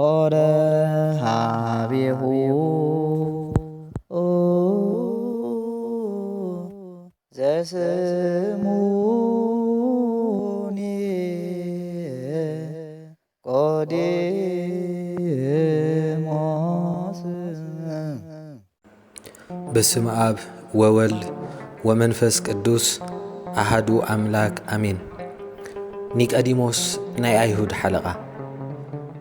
ኦረ ሀቤሁ ዘስሙ ኒቆዲሞስ። በስመ አብ ወወልድ ወመንፈስ ቅዱስ አሃዱ አምላክ አሜን። ኒቆዲሞስ ናይ አይሁድ ሓለቓ።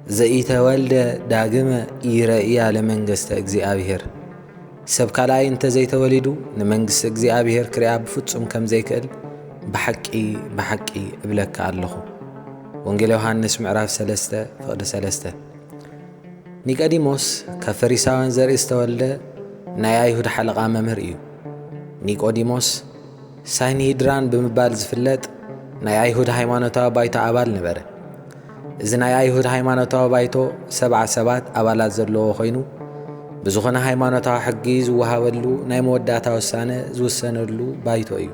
ዘኢተወልደ ዳግመ ኢረእያ ለመንግስተ እግዚኣብሔር። ሰብ ካልኣይ እንተ ዘይተወሊዱ ንመንግስቲ እግዚኣብሔር ክሪኣ ብፍጹም ከም ዘይክእል ብሓቂ፣ ብሓቂ እብለካ ኣለኹ። ወንጌል ዮሃንስ ምዕራፍ ሰለስተ ፍቕዲ ሰለስተ። ኒቆዲሞስ ካብ ፈሪሳውያን ዘርኢ ዝተወልደ ናይ ኣይሁድ ሓለቓ መምህር እዩ። ኒቆዲሞስ ሳንሂድራን ብምባል ዝፍለጥ ናይ ኣይሁድ ሃይማኖታዊ ባይቶ ኣባል ነበረ። እዚ ናይ ኣይሁድ ሃይማኖታዊ ባይቶ ሰብዓ ሰባት ኣባላት ዘለዎ ኮይኑ፣ ብዝኾነ ሃይማኖታዊ ሕጊ ዝወሃበሉ ናይ መወዳእታ ውሳነ ዝውሰነሉ ባይቶ እዩ።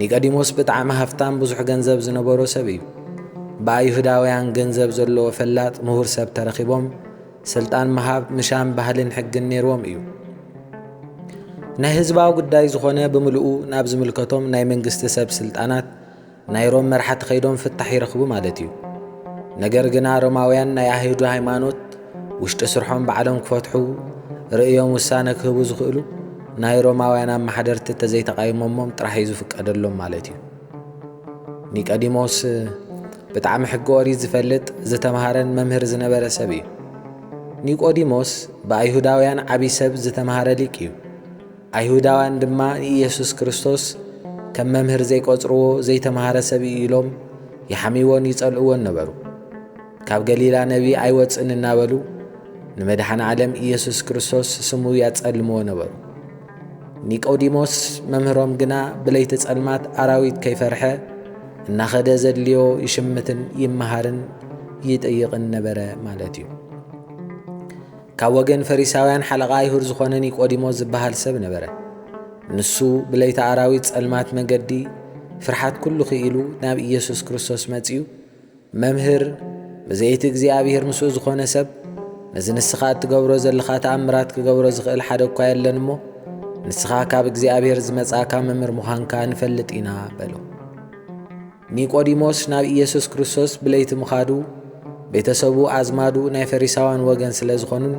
ኒቆዲሞስ ብጣዕሚ ሃፍታም፣ ብዙሕ ገንዘብ ዝነበሮ ሰብ እዩ። ብኣይሁዳውያን ገንዘብ ዘለዎ ፈላጥ ምሁር ሰብ ተረኺቦም፣ ስልጣን ምሃብ፣ ምሻም ባህልን ሕግን ነይርዎም እዩ። ናይ ህዝባዊ ጉዳይ ዝኾነ ብምልኡ ናብ ዝምልከቶም ናይ መንግስቲ ሰብ ስልጣናት ናይ ሮም መራሕቲ ከይዶም ፍታሕ ይረኽቡ ማለት እዩ። ነገር ግና ሮማውያን ናይ ኣይሁድ ሃይማኖት ውሽጢ ስርሖም ባዕሎም ክፈትሑ፣ ርእዮም ውሳነ ክህቡ ዝኽእሉ ናይ ሮማውያን ኣመሓደርቲ ተዘይተቓይሞሞም ጥራሕ እዩ ዝፍቀደሎም ማለት እዩ። ኒቆዲሞስ ብጣዕሚ ሕጊ ኦሪት ዝፈልጥ፣ ዝተምሃረን መምህር ዝነበረ ሰብ እዩ። ኒቆዲሞስ ብኣይሁዳውያን ዓብዪ ሰብ ዝተምሃረ ሊቅ እዩ። ኣይሁዳውያን ድማ ንኢየሱስ ክርስቶስ ከም መምህር ዘይቆጽርዎ ዘይተምሃረ ሰብ እዩ ኢሎም ይሓምይዎን ይጸልእዎን ነበሩ። ካብ ገሊላ ነቢ ኣይወጽእን እናበሉ ንመድኃኔ ዓለም ኢየሱስ ክርስቶስ ስሙ ያጸልምዎ ነበሩ። ኒቆዲሞስ መምህሮም ግና ብለይቲ ጸልማት ኣራዊት ከይፈርሐ እናኸደ ዘድልዮ ይሽምትን ይመሃርን ይጥይቕን ነበረ ማለት እዩ። ካብ ወገን ፈሪሳውያን ሓለቓ ኣይሁድ ዝኾነ ኒቆዲሞስ ዝበሃል ሰብ ነበረ። ንሱ ብለይቲ ኣራዊት ጸልማት መገዲ ፍርሓት ኩሉ ክኢሉ ናብ ኢየሱስ ክርስቶስ መጺኡ፣ "መምህር፣ ብዘይቲ እግዚኣብሔር ምስኡ ዝኾነ ሰብ፣ ነዚ ንስኻ እትገብሮ ዘለኻ ተኣምራት ክገብሮ ዝኽእል ሓደ እኳ የለን እሞ፣ ንስኻ ካብ እግዚኣብሔር ዝመጻእካ መምህር ምዃንካ ንፈልጥ ኢና" በሎ። ኒቆዲሞስ ናብ ኢየሱስ ክርስቶስ ብለይቲ ምኻዱ፣ ቤተሰቡ ኣዝማዱ ናይ ፈሪሳውያን ወገን ስለ ዝኾኑን፣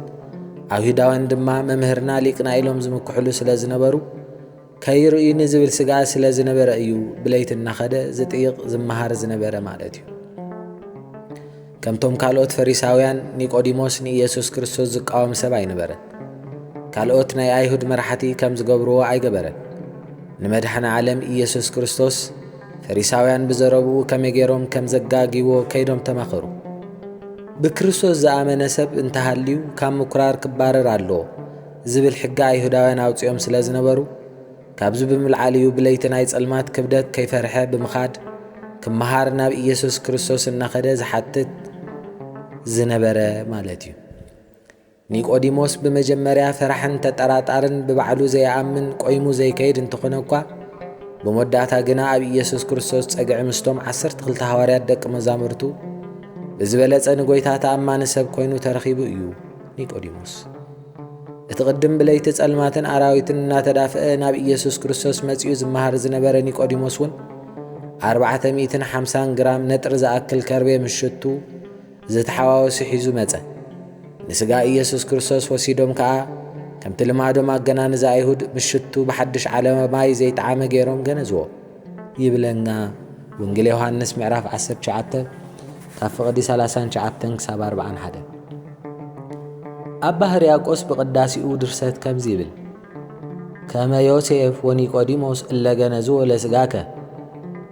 ኣይሁዳውያን ድማ መምህርና ሊቅና ኢሎም ዝምክሕሉ ስለ ዝነበሩ፣ ከይርእዩኒ ዝብል ስግኣት ስለ ዝነበረ እዩ ብለይቲ እናኸደ ዝጥይቕ ዝመሃር ዝነበረ ማለት እዩ። ከምቶም ካልኦት ፈሪሳውያን፣ ኒቆዲሞስ ንኢየሱስ ክርስቶስ ዝቃወም ሰብ ኣይነበረን። ካልኦት ናይ ኣይሁድ መራሕቲ ከም ዝገብርዎ ኣይገበረን። ንመድኃኔ ዓለም ኢየሱስ ክርስቶስ ፈሪሳውያን ብዘረብኡ ከመይ ገይሮም ከም ዘጋግይዎ ከይዶም ተማኸሩ። ብክርስቶስ ዝኣመነ ሰብ እንተሃልዩ ካብ ምኩራር ክባረር ኣለዎ ዝብል ሕጊ ኣይሁዳውያን ኣውጺኦም ስለ ዝነበሩ፣ ካብዚ ብምልዓል እዩ ብለይቲ ናይ ጸልማት ክብደት ከይፈርሐ ብምኻድ ክመሃር ናብ ኢየሱስ ክርስቶስ እናኸደ ዝሓትት ዝነበረ ማለት እዩ። ኒቆዲሞስ ብመጀመርያ ፈራሕን ተጠራጣርን ብባዕሉ ዘይኣምን ቆይሙ ዘይከይድ እንተኾነ እኳ፣ ብመወዳእታ ግና ኣብ ኢየሱስ ክርስቶስ ጸግዒ ምስቶም ዓሰርተ ክልተ ሃዋርያት ደቂ መዛሙርቱ ብዝበለጸ ንጎይታ ተኣማኒ ሰብ ኮይኑ ተረኺቡ እዩ ኒቆዲሞስ። እቲ ቅድም ብለይቲ ጸልማትን ኣራዊትን እናተዳፍአ ናብ ኢየሱስ ክርስቶስ መጺኡ ዝመሃር ዝነበረ ኒቆዲሞስ እውን ኣርባዕተ ሚእትን ሓምሳን ግራም ነጥሪ ዝኣክል ከርቤ ምስ ሽቱ ዝተሓዋወሱ ሒዙ መጸ። ንስጋ ኢየሱስ ክርስቶስ ወሲዶም ከኣ ከምቲ ልማዶም ኣገናንዛ ኣይሁድ ምስ ሽቱ ብሓድሽ ዓለባ ማይ ዘይጠዓመ ገይሮም ገነዝዎ። ይብለና ወንጌል ዮሃንስ ምዕራፍ ዓሰርተ ትሽዓተ ካብ ፍቕዲ ሰላሳን ትሽዓተን ክሳብ ኣርባዓን ሓደን። ኣባ ሕርያቆስ ብቕዳሴኡ ድርሰት ከምዚ ይብል፣ ከመ ዮሴፍ ወኒቆዲሞስ እለ ገነዝዎ ለስጋከ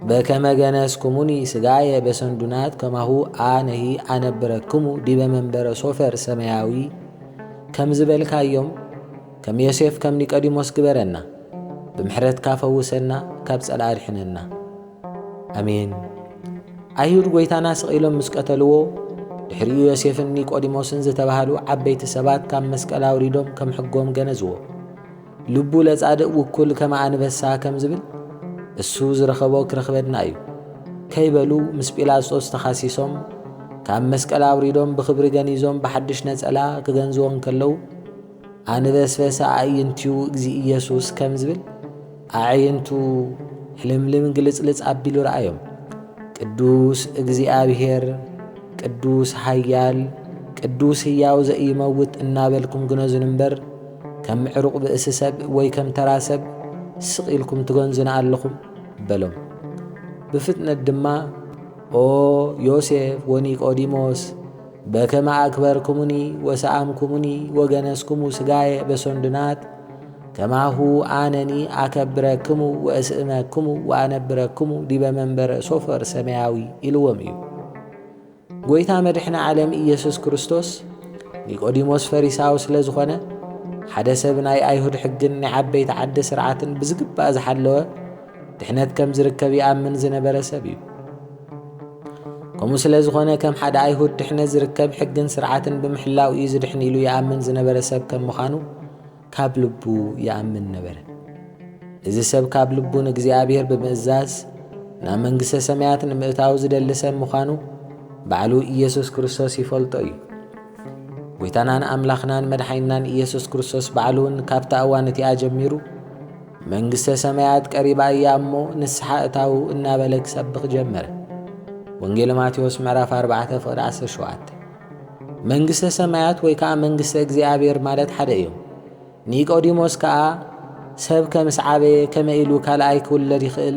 በከመ ገነዝኩሙኒ ስጋየ በሰንዱናት ከማሁ ኣነሂ ኣነብረክሙ ዲበ መንበረ ሶፈር ሰማያዊ ከም ዝበልካዮም፣ ከም ዮሴፍ ከም ኒቆዲሞስ ግበረና። ብምሕረትካ ፈውሰና፣ ካብ ጸልኢ ኣድሕነና። ኣሜን። ኣይሁድ ጐይታና ስቕ ኢሎም ምስ ቀተልዎ፣ ድሕሪኡ ዮሴፍን ኒቆዲሞስን ዝተባህሉ ዓበይቲ ሰባት ካብ መስቀል ኣውሪዶም ከም ሕጎም ገነዝዎ። ልቡ ለጻድእ ውኩል ከመ ኣንበሳ ከም ዝብል፣ እሱ ዝረኸቦ ክረኽበና እዩ ከይበሉ ምስ ጲላጦስ ተኻሲሶም፣ ካብ መስቀል ኣውሪዶም ብኽብሪ ገኒዞም ብሓድሽ ነጸላ ክገንዝዎ እንከለዉ፣ ኣንበስበሰ ኣዕይንቲኡ እግዚእ ኢየሱስ ከም ዝብል፣ ኣዕይንቱ ሕልምልም ግልጽልጽ ኣቢሉ ረኣዮም። ቅዱስ እግዚኣብሔር፣ ቅዱስ ኃያል፣ ቅዱስ ሕያው ዘኢይመውት እናበልኩም ግነዙን እምበር፣ ከም ዕሩቕ ብእሲ ሰብ ወይ ከም ተራ ሰብ ስቕ ኢልኩም ትገንዙና ኣለኹም በሎም። ብፍጥነት ድማ፣ ኦ ዮሴፍ ወኒቆዲሞስ፣ በከመ ኣክበርኩሙኒ ወሰኣምኩሙኒ ወገነዝኩሙ ሥጋየ በሶንድናት፣ ከማሁ ኣነኒ ኣከብረክሙ ወእስእመክሙ ወኣነብረክሙ ዲበ መንበረ ሶፈር ሰማያዊ ኢልዎም እዩ። ጐይታ መድሕነ ዓለም ኢየሱስ ክርስቶስ ኒቆዲሞስ ፈሪሳዊ ስለ ዝኾነ፣ ሓደ ሰብ ናይ ኣይሁድ ሕግን ናይ ዓበይቲ ዓዲ ስርዓትን ብዝግባእ ዝሓለወ ድሕነት ከም ዝርከብ ይኣምን ዝነበረ ሰብ እዩ። ከምኡ ስለ ዝኾነ፣ ከም ሓደ ኣይሁድ ድሕነት ዝርከብ ሕግን ስርዓትን ብምሕላው እዩ ዝድሕን ኢሉ ይኣምን ዝነበረ ሰብ ከም ምዃኑ ካብ ልቡ ይኣምን ነበረ። እዚ ሰብ ካብ ልቡ ንእግዚኣብሔር ብምእዛዝ ናብ መንግሥተ ሰማያት ንምእታው ዝደሊ ሰብ ምዃኑ ባዕሉ ኢየሱስ ክርስቶስ ይፈልጦ እዩ። ጐይታናን ኣምላኽናን መድሓኒናን ኢየሱስ ክርስቶስ ባዕሉ እውን ካብታ እዋን እቲኣ ጀሚሩ፣ መንግሥተ ሰማያት ቀሪባ እያ እሞ ንስሓ እታዉ እናበለ ክሰብኽ ጀመረ። ወንጌል ማቴዎስ ምዕራፍ ኣርባዕተ ፍቕዲ ዓሰርተ ሸውዓተ። መንግሥተ ሰማያት ወይ ከዓ መንግሥተ እግዚኣብሔር ማለት ሓደ እዮም። ኒቆዲሞስ ከኣ ሰብ ከምስ ዓበየ ከመይ ኢሉ ካልኣይ ክውለድ ይኽእል?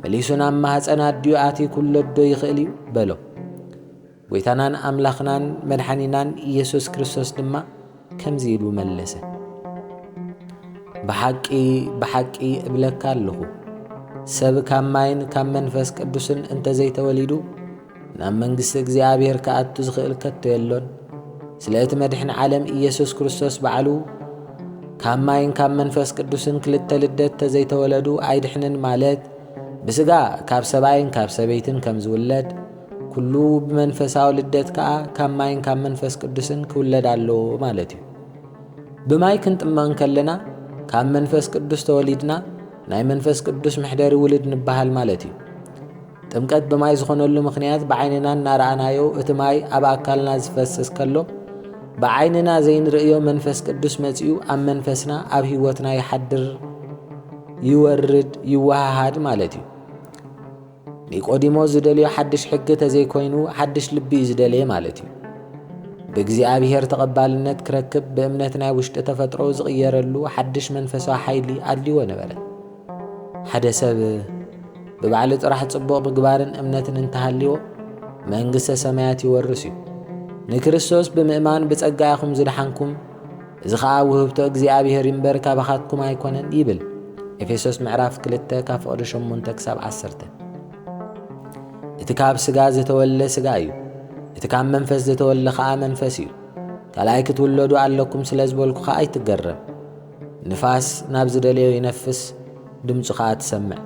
መሊሱ ናብ ማህፀን ኣዲኡ ኣትዩ ክውለድ ዶ ይኽእል እዩ? በሎ። ጐይታናን ኣምላኽናን መድሓኒናን ኢየሱስ ክርስቶስ ድማ ከምዚ ኢሉ መለሰ፣ ብሓቂ ብሓቂ እብለካ ኣለኹ፣ ሰብ ካብ ማይን ካብ መንፈስ ቅዱስን እንተዘይተወሊዱ ናብ መንግሥቲ እግዚኣብሔር ክኣቱ ዝኽእል ከቶ የሎን። ስለ እቲ መድሕን ዓለም ኢየሱስ ክርስቶስ ባዕሉ፣ ካብ ማይን ካብ መንፈስ ቅዱስን ክልተ ልደት ተዘይተወለዱ ኣይድሕንን ማለት፣ ብስጋ ካብ ሰብኣይን ካብ ሰበይትን ከም ዝውለድ፣ ኩሉ ብመንፈሳዊ ልደት ከኣ ካብ ማይን ካብ መንፈስ ቅዱስን ክውለድ ኣለዎ ማለት እዩ። ብማይ ክንጥመቕ እንከለና፣ ካብ መንፈስ ቅዱስ ተወሊድና፣ ናይ መንፈስ ቅዱስ መሕደሪ ውሉድ ንበሃል ማለት እዩ። ጥምቀት ብማይ ዝኾነሉ ምኽንያት፣ ብዓይንና እናረኣናዮ እቲ ማይ ኣብ ኣካልና ዝፈስስ ከሎ፣ ብዓይንና ዘይንርእዮ መንፈስ ቅዱስ መጺኡ ኣብ መንፈስና፣ ኣብ ህይወትና ይሓድር፣ ይወርድ፣ ይወሃሃድ ማለት እዩ። ኒቆዲሞስ ዝደልዮ ሓድሽ ሕጊ ተዘይኮይኑ፣ ሓድሽ ልቢ እዩ ዝደልየ ማለት እዩ። ብእግዚኣብሔር ተቐባልነት ክረክብ፣ ብእምነት ናይ ውሽጢ ተፈጥሮ ዝቕየረሉ ሓድሽ መንፈሳዊ ሓይሊ ኣድልይዎ ነበረ። ሓደ ሰብ ብባዕሉ ጥራሕ ጽቡቕ ምግባርን እምነትን እንተሃልይዎ፣ መንግሥተ ሰማያት ይወርስ እዩ። ንክርስቶስ ብምእማን ብጸጋ ኢኹም ዝደሓንኩም፣ እዚ ኸኣ ውህብቶ እግዚኣብሔር እምበር ካባኻትኩም ኣይኮነን ይብል። ኤፌሶስ ምዕራፍ ክልተ ካብ ፍቕዲ ሸሞንተ ክሳብ ዓሰርተ። እቲ ካብ ሥጋ ዝተወልደ ሥጋ እዩ፣ እቲ ካብ መንፈስ ዝተወልደ ኸኣ መንፈስ እዩ። ካልኣይ ክትውለዱ ኣለኩም ስለ ዝበልኩ ኸኣ ኣይትገረም። ንፋስ ናብ ዝደለዮ ይነፍስ፣ ድምፁ ኸኣ ትሰምዕ።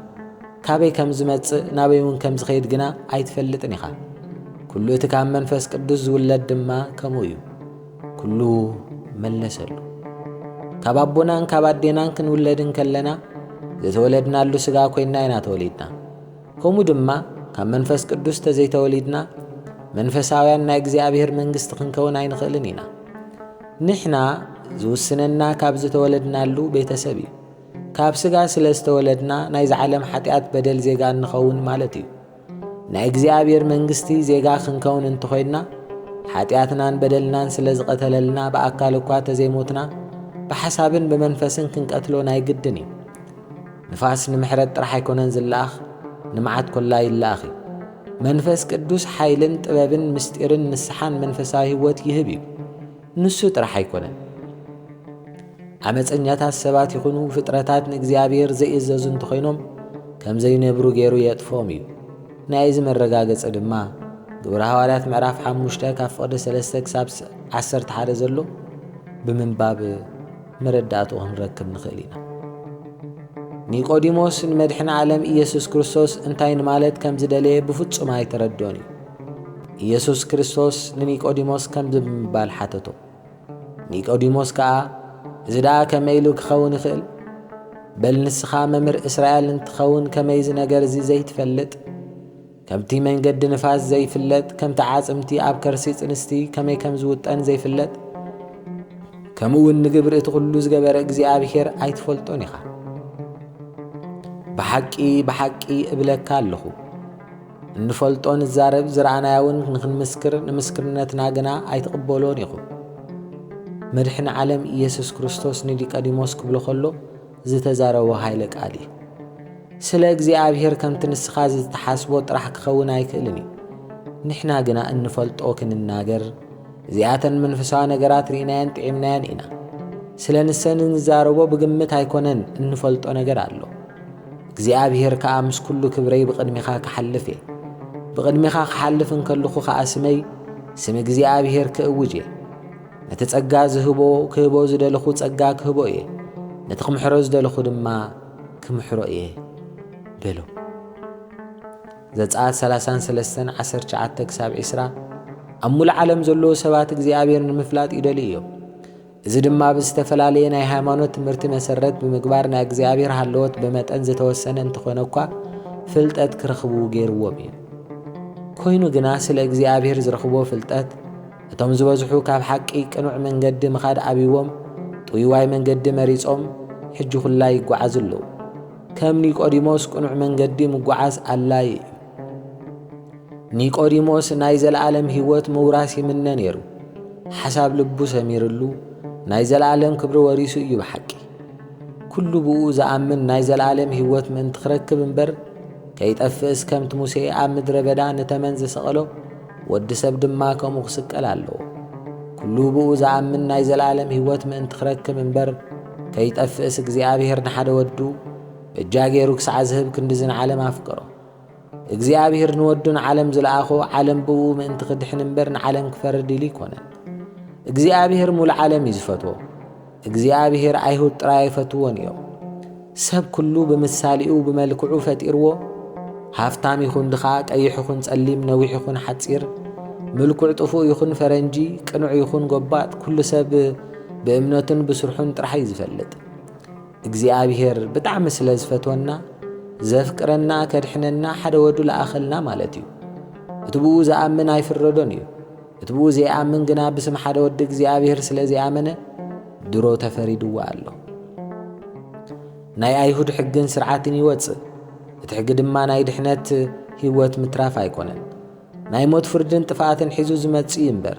ካበይ ከም ዝመጽእ ናበይ እውን ከም ዝኸይድ ግና ኣይትፈልጥን ኢኻ። ኩሉ እቲ ካብ መንፈስ ቅዱስ ዝውለድ ድማ ከምኡ እዩ። ኩሉ መለሰሉ። ካብ ኣቦናን ካብ ኣዴናን ክንውለድ እንከለና፣ ዘተወለድናሉ ሥጋ ኮይንና ኢና ተወሊድና። ከምኡ ድማ ካብ መንፈስ ቅዱስ ተዘይተወሊድና፣ መንፈሳውያን ናይ እግዚኣብሔር መንግሥቲ ክንከውን ኣይንኽእልን ኢና። ንሕና ዝውስነና ካብ ዝተወለድናሉ ቤተሰብ እዩ። ካብ ሥጋ ስለ ዝተወለድና ናይዚ ዓለም ኃጢኣት በደል ዜጋ እንኸውን ማለት እዩ። ናይ እግዚኣብሔር መንግሥቲ ዜጋ ክንከውን እንተኾይንና፣ ኃጢኣትናን በደልናን ስለ ዝቐተለልና ብኣካል እኳ ተዘይሞትና፣ ብሓሳብን ብመንፈስን ክንቀትሎ ናይ ግድን እዩ። ንፋስ ንምሕረት ጥራሕ ኣይኮነን ዝለኣኽ፣ ንመዓት ኮላ ይለኣኽ እዩ። መንፈስ ቅዱስ ሓይልን ጥበብን ምስጢርን ንስሓን መንፈሳዊ ህይወት ይህብ እዩ። ንሱ ጥራሕ ኣይኮነን። ዓመፀኛታት ሰባት ይኹኑ ፍጥረታት ንእግዚኣብሔር ዘይእዘዙ እንተኾይኖም፣ ከም ዘይነብሩ ገይሩ የጥፍኦም እዩ። ናይዚ መረጋገጺ ድማ ግብረ ሃዋርያት ምዕራፍ ሓሙሽተ ካብ ፍቕዲ ሰለስተ ክሳብ ዓሰርተ ሓደ ዘሎ ብምንባብ መረዳእትኡ ክንረክብ ንኽእል ኢና። ኒቆዲሞስ ንመድሕን ዓለም ኢየሱስ ክርስቶስ እንታይ ንማለት ከም ዝደለየ ብፍጹም ኣይተረድኦን እዩ። ኢየሱስ ክርስቶስ ንኒቆዲሞስ ከምዚ ብምባል ሓተቶ። ኒቆዲሞስ ከኣ፣ እዚ ደኣ ከመይ ኢሉ ክኸውን ይኽእል? በል ንስኻ መምህር እስራኤል እንትኸውን ከመይ እዚ ነገር እዚ ዘይትፈልጥ? ከምቲ መንገዲ ንፋስ ዘይፍለጥ፣ ከምቲ ዓጽምቲ ኣብ ከርሲ ጽንስቲ ከመይ ከም ዝውጠን ዘይፍለጥ፣ ከምኡ እውን ንግብሪ እቲ ኩሉ ዝገበረ እግዚኣብሔር ኣይትፈልጦን ኢኻ። ብሓቂ፣ ብሓቂ እብለካ ኣለኹ፣ እንፈልጦ ንዛረብ፣ ዝረኣናዮ እውን ንኽንምስክር፣ ንምስክርነትና ግና ኣይትቕበሎን ኢኹም። መድሕን ዓለም ኢየሱስ ክርስቶስ ንኒቆዲሞስ ክብሎ ከሎ ዝተዛረቦ ኃይለ ቃል እዩ። ስለ እግዚኣብሔር ከምቲ ንስኻ ዝተሓስቦ ጥራሕ ክኸውን ኣይክእልን እዩ። ንሕና ግና እንፈልጦ ክንናገር፣ እዚኣተን መንፈሳዊ ነገራት ርኢናየን ጥዒምናየን ኢና። ስለ ንሰን እንዛረቦ ብግምት ኣይኮነን፣ እንፈልጦ ነገር ኣሎ። እግዚኣብሔር ከኣ ምስ ኩሉ ክብረይ ብቕድሚኻ ክሓልፍ እየ። ብቕድሚኻ ክሓልፍ እንከለኹ ኸኣ ስመይ፣ ስም እግዚኣብሔር ክእውጅ እየ። ነቲ ጸጋ ዝህቦ፣ ክህቦ ዝደለኹ ጸጋ ክህቦ እየ። ነቲ ክምሕሮ ዝደለኹ ድማ ክምሕሮ እየ በሎ። ዘጸኣት ሰላሳን ሰለስተን ዓሰርተ ትሽዓተ ክሳብ ዕስራ። ኣብ ሙሉእ ዓለም ዘለዉ ሰባት እግዚኣብሔር ንምፍላጥ ይደልዩ እዮም። እዚ ድማ ብዝተፈላለየ ናይ ሃይማኖት ትምህርቲ መሰረት ብምግባር ናይ እግዚኣብሔር ሃለዎት ብመጠን ዝተወሰነ እንተኾነ እኳ ፍልጠት ክረኽቡ ገይርዎም እዩ። ኮይኑ ግና ስለ እግዚኣብሔር ዝረኽብዎ ፍልጠት እቶም ዝበዝሑ ካብ ሓቂ ቅኑዕ መንገዲ ምኻድ ኣብይዎም ጥውይዋይ መንገዲ መሪጾም ሕጂ ኩላ ይጓዓዙ ኣለዉ። ከም ኒቆዲሞስ ቅኑዕ መንገዲ ምጓዓዝ ኣላዪ እዩ። ኒቆዲሞስ ናይ ዘለዓለም ህይወት ምውራስ ይምነ ነይሩ። ሓሳብ ልቡ ሰሚርሉ ናይ ዘለዓለም ክብሪ ወሪሱ እዩ ብሓቂ። ኩሉ ብኡ ዝኣምን ናይ ዘለዓለም ህይወት ምእንቲ ክረክብ እምበር ከይጠፍእስ ከምቲ ሙሴ ኣብ ምድረ በዳ ንተመን ዝሰቐሎ ወዲ ሰብ ድማ ከምኡ ክስቀል ኣለዎ። ኩሉ ብኡ ዝኣምን ናይ ዘለዓለም ህይወት ምእንቲ ክረክብ እምበር ከይጠፍእስ እግዚኣብሔር ንሓደ ወዱ በጃ ገይሩ ክሳዕ ዝህብ ክንድዚ ንዓለም ኣፍቀሮ። እግዚኣብሔር ንወዱ ንዓለም ዝለኣኾ ዓለም ብኡ ምእንቲ ክድሕን እምበር ንዓለም ክፈርድ ኢሉ ኣይኮነን። እግዚኣብሔር ሙሉ ዓለም እዩ ዝፈትዎ። እግዚኣብሔር ኣይሁድ ጥራይ ኣይፈትዎን እዮም። ሰብ ኩሉ ብምሳሌኡ ብመልክዑ ፈጢርዎ። ሃፍታም ይኹን ድኻ፣ ቀይሕ ይኹን ጸሊም፣ ነዊሕ ይኹን ሓጺር፣ ምልኩዕ ጥፉእ ይኹን ፈረንጂ፣ ቅኑዕ ይኹን ጎባጥ፣ ኩሉ ሰብ ብእምነቱን ብስርሑን ጥራሕ እዩ ዝፈልጥ። እግዚኣብሔር ብጣዕሚ ስለ ዝፈትወና፣ ዘፍቅረና፣ ከድሕነና ሓደ ወዱ ለኣኸልና ማለት እዩ። እቲ ብኡ ዝኣምን ኣይፍረዶን እዩ። እቲ ብኡ ዘይኣምን ግና ብስም ሓደ ወዲ እግዚኣብሔር ስለ ዘይኣመነ ድሮ ተፈሪድዎ ኣሎ። ናይ ኣይሁድ ሕግን ስርዓትን ይወጽእ። እቲ ሕጊ ድማ ናይ ድሕነት ህይወት ምትራፍ ኣይኮነን። ናይ ሞት ፍርድን ጥፍኣትን ሒዙ ዝመጽእ እዩ እምበር።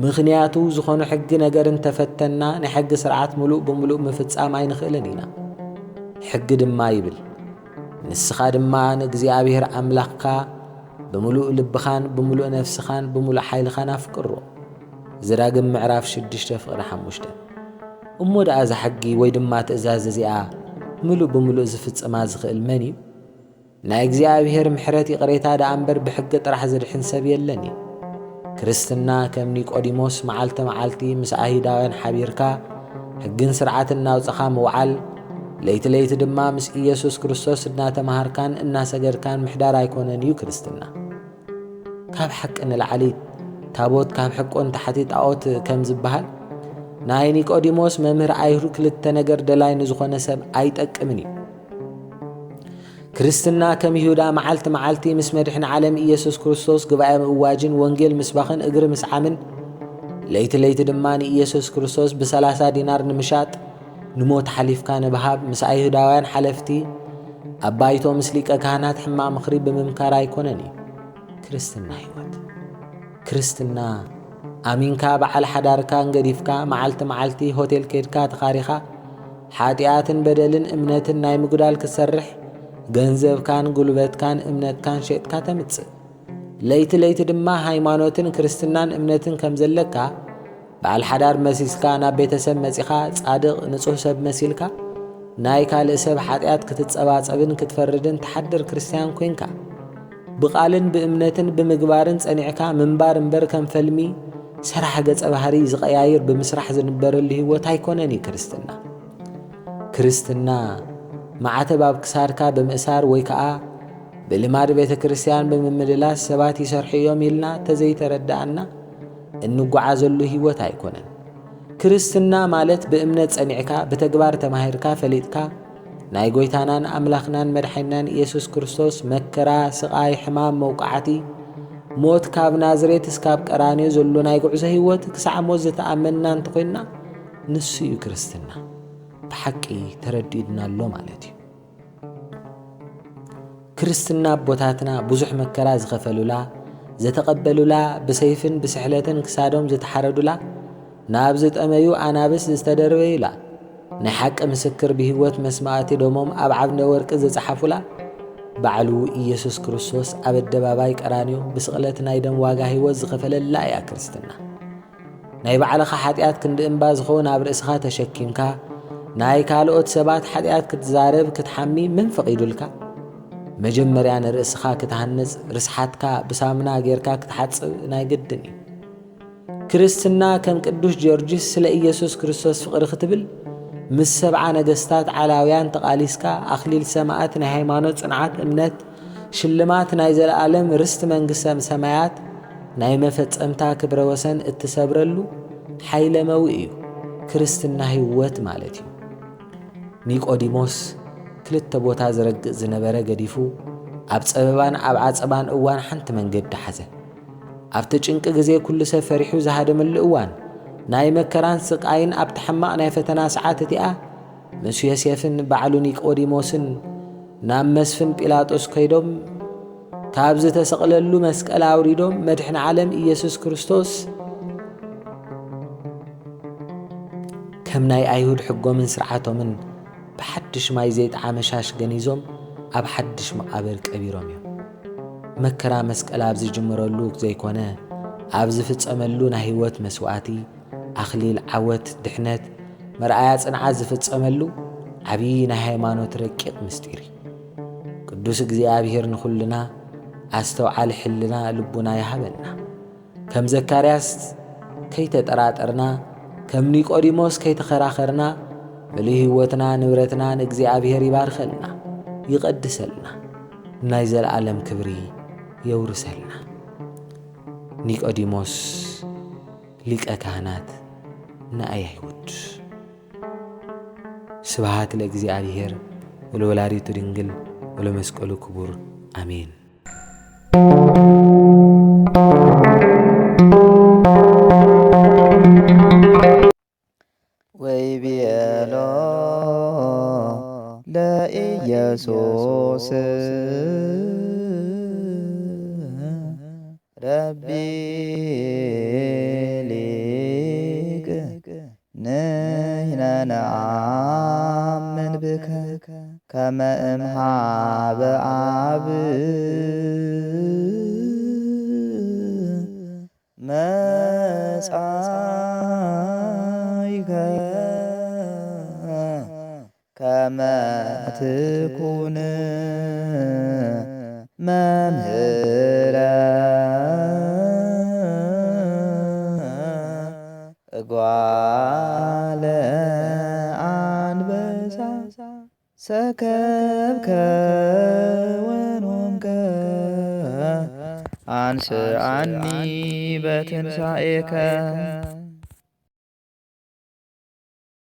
ምኽንያቱ ዝኾነ ሕጊ ነገር እንተፈተንና ናይ ሕጊ ስርዓት ምሉእ ብምሉእ ምፍጻም ኣይንኽእልን ኢና። ሕጊ ድማ ይብል፣ ንስኻ ድማ ንእግዚኣብሔር ኣምላኽካ ብምሉእ ልብኻን ብምሉእ ነፍስኻን ብምሉእ ሓይልኻን ኣፍቅሮ። ዘዳግም ምዕራፍ ሽዱሽተ ፍቕዲ ሓሙሽተ። እሞ ደኣ እዛ ሕጊ ወይ ድማ ትእዛዝ እዚኣ ምሉእ ብምሉእ ዝፍጽማ ዝኽእል መን እዩ? ናይ እግዚኣብሔር ምሕረት ይቕሬታ ደኣ እምበር ብሕጊ ጥራሕ ዝድሕን ሰብ የለን እዩ። ክርስትና ከም ኒቆዲሞስ መዓልቲ መዓልቲ ምስ ኣይሁዳውያን ሓቢርካ ሕግን ስርዓትን እናውጻኻ ምውዓል፣ ለይቲ ለይቲ ድማ ምስ ኢየሱስ ክርስቶስ እናተማሃርካን እናሰገድካን ምሕዳር ኣይኮነን እዩ ክርስትና። ካብ ሓቂ ንላዕሊ ታቦት፣ ካብ ሕቆ ንታሕቲ ጣዖት ከም ዝበሃል፣ ናይ ኒቆዲሞስ መምህር ኣይሁድ ክልተ ነገር ደላይ ንዝኾነ ሰብ ኣይጠቅምን እዩ። ክርስትና ከም ይሁዳ መዓልቲ መዓልቲ ምስ መድሕን ዓለም ኢየሱስ ክርስቶስ ጉባኤ ምእዋጅን ወንጌል ምስባኽን እግሪ ምስዓምን፣ ለይቲ ለይቲ ድማ ንኢየሱስ ክርስቶስ ብሰላሳ ዲናር ንምሻጥ፣ ንሞት ሓሊፍካ ንምሃብ፣ ምስ ኣይሁዳውያን ሓለፍቲ ኣብ ባይቶ ምስ ሊቀ ካህናት ሕማቕ ምኽሪ ብምምካር ኣይኮነን እዩ። ክርስትና ህይወት። ክርስትና ኣሚንካ በዓል ሓዳርካ እንገዲፍካ መዓልቲ መዓልቲ ሆቴል ኬድካ ተኻሪኻ ሓጢኣትን በደልን እምነትን ናይ ምጉዳል ክትሰርሕ ገንዘብካን ጉልበትካን እምነትካን ሸጥካ ተምጽእ። ለይቲ ለይቲ ድማ ሃይማኖትን ክርስትናን እምነትን ከም ዘለካ በዓል ሓዳር መሲስካ ናብ ቤተሰብ መጺኻ ጻድቕ ንጹህ ሰብ መሲልካ ናይ ካልእ ሰብ ሓጢኣት ክትጸባጸብን ክትፈርድን ትሓድር ክርስትያን ኮይንካ ብቓልን ብእምነትን ብምግባርን ጸኒዕካ ምንባር እምበር ከም ፈልሚ ሰራሕ ገጸ ባህሪ ዝቐያይር ብምስራሕ ዝንበረሉ ህይወት ኣይኮነን እዩ ክርስትና። ክርስትና ማዕተብ ኣብ ክሳድካ ብምእሳር ወይ ከኣ ብልማድ ቤተ ክርስቲያን ብምምልላስ ሰባት ይሰርሑ እዮም ኢልና ተዘይተረዳእና እንጓዓዘሉ ህይወት ኣይኮነን። ክርስትና ማለት ብእምነት ጸኒዕካ፣ ብተግባር ተማሂርካ፣ ፈሊጥካ፣ ናይ ጎይታናን ኣምላኽናን መድሓኒናን ኢየሱስ ክርስቶስ መከራ፣ ስቓይ፣ ሕማም፣ መውቃዕቲ፣ ሞት፣ ካብ ናዝሬት እስካብ ቀራንዮ ዘሎ ናይ ጉዕዞ ህይወት፣ ክሳዕ ሞት ዝተኣመንና እንተኾይንና፣ ንሱ እዩ ክርስትና። ብሓቂ ተረዲእና ኣሎ ማለት እዩ። ክርስትና ኣቦታትና ብዙሕ መከራ ዝኸፈሉላ፣ ዝተቐበሉላ፣ ብሰይፍን ብስሕለትን ክሳዶም ዝተሓረዱላ፣ ናብ ዝጠመዩ ኣናብስ ዝተደርበዩላ፣ ናይ ሓቂ ምስክር ብህይወት መስማዕቲ ደሞም ኣብ ዓምደ ወርቂ ዝጸሓፉላ፣ ባዕሉ ኢየሱስ ክርስቶስ ኣብ ኣደባባይ ቀራንዮ ብስቕለት ናይ ደም ዋጋ ህይወት ዝኸፈለላ እያ ክርስትና። ናይ ባዕልኻ ሓጢኣት ክንዲ እምባ ዝኸውን ኣብ ርእስኻ ተሸኪምካ፣ ናይ ካልኦት ሰባት ሓጢኣት ክትዛረብ ክትሓሚ መን ፈቒዱልካ? መጀመርያ ንርእስኻ ክትሃንጽ፣ ርስሓትካ ብሳሙና ጌርካ ክትሓጽብ ናይ ግድን እዩ። ክርስትና ከም ቅዱስ ጊዮርጊስ ስለ ኢየሱስ ክርስቶስ ፍቕሪ ክትብል፣ ምስ ሰብዓ ነገስታት ዓላውያን ተቓሊስካ፣ ኣኽሊል ሰማዕት ናይ ሃይማኖት ጽንዓት እምነት፣ ሽልማት ናይ ዘለኣለም ርስቲ መንግስተ ሰማያት፣ ናይ መፈጸምታ ክብረ ወሰን እትሰብረሉ ሓይለ መዊ እዩ። ክርስትና ህይወት ማለት እዩ። ኒቆዲሞስ ክልተ ቦታ ዝረግጽ ዝነበረ ገዲፉ፣ ኣብ ጸበባን ኣብ ዓጸባን እዋን ሓንቲ መንገዲ ሓዘ። ኣብቲ ጭንቂ ግዜ ኩሉ ሰብ ፈሪሑ ዝሃደመሉ እዋን፣ ናይ መከራን ስቃይን ኣብቲ ሕማቕ ናይ ፈተና ሰዓት እቲኣ፣ ምስ ዮሴፍን ባዕሉ ኒቆዲሞስን ናብ መስፍን ጲላጦስ ከይዶም፣ ካብ ዝተሰቕለሉ መስቀል ኣውሪዶም፣ መድሕን ዓለም ኢየሱስ ክርስቶስ ከም ናይ ኣይሁድ ሕጎምን ስርዓቶምን ብሓድሽ ማይ ዘይጠዓመ ሻሽ ገኒዞም ኣብ ሓድሽ መቓብር ቀቢሮም እዮም። መከራ መስቀል ኣብ ዝጅምረሉ ዘይኮነ፣ ኣብ ዝፍጸመሉ ናይ ህይወት መስዋእቲ፣ ኣኽሊል ዓወት፣ ድሕነት፣ መርኣያ ጽንዓት ዝፍጸመሉ ዓብዪ ናይ ሃይማኖት ረቂቕ ምስጢር እዩ። ቅዱስ እግዚኣብሔር ንኹልና ኣስተውዓሊ ሕልና ልቡና ይሃበና። ከም ዘካርያስ ከይተጠራጠርና፣ ከም ኒቆዲሞስ ከይተኸራኸርና፣ ምሉእ ህይወትና ንብረትና ንእግዚኣብሔር ይባርከልና፣ ይቐድሰልና፣ ናይ ዘለኣለም ክብሪ የውርሰልና። ኒቆዲሞስ ሊቀ ካህናት ንኣይ ኣይሁድ። ስብሃት ለእግዚኣብሔር ወለወላዲቱ ድንግል ወለመስቀሉ ክቡር፣ ኣሜን። ወይቤሎ ለኢየሱስ ረቢ ሊቅ ንሕነ ነኣምን ብከ ከመ እምሃበ ኣብ መጻይከ ከመ ትኩን መምህረ እጓለ ኣንበሳ ሰከብከ ወኖምከ አንስአኒ በትንሳኤከ።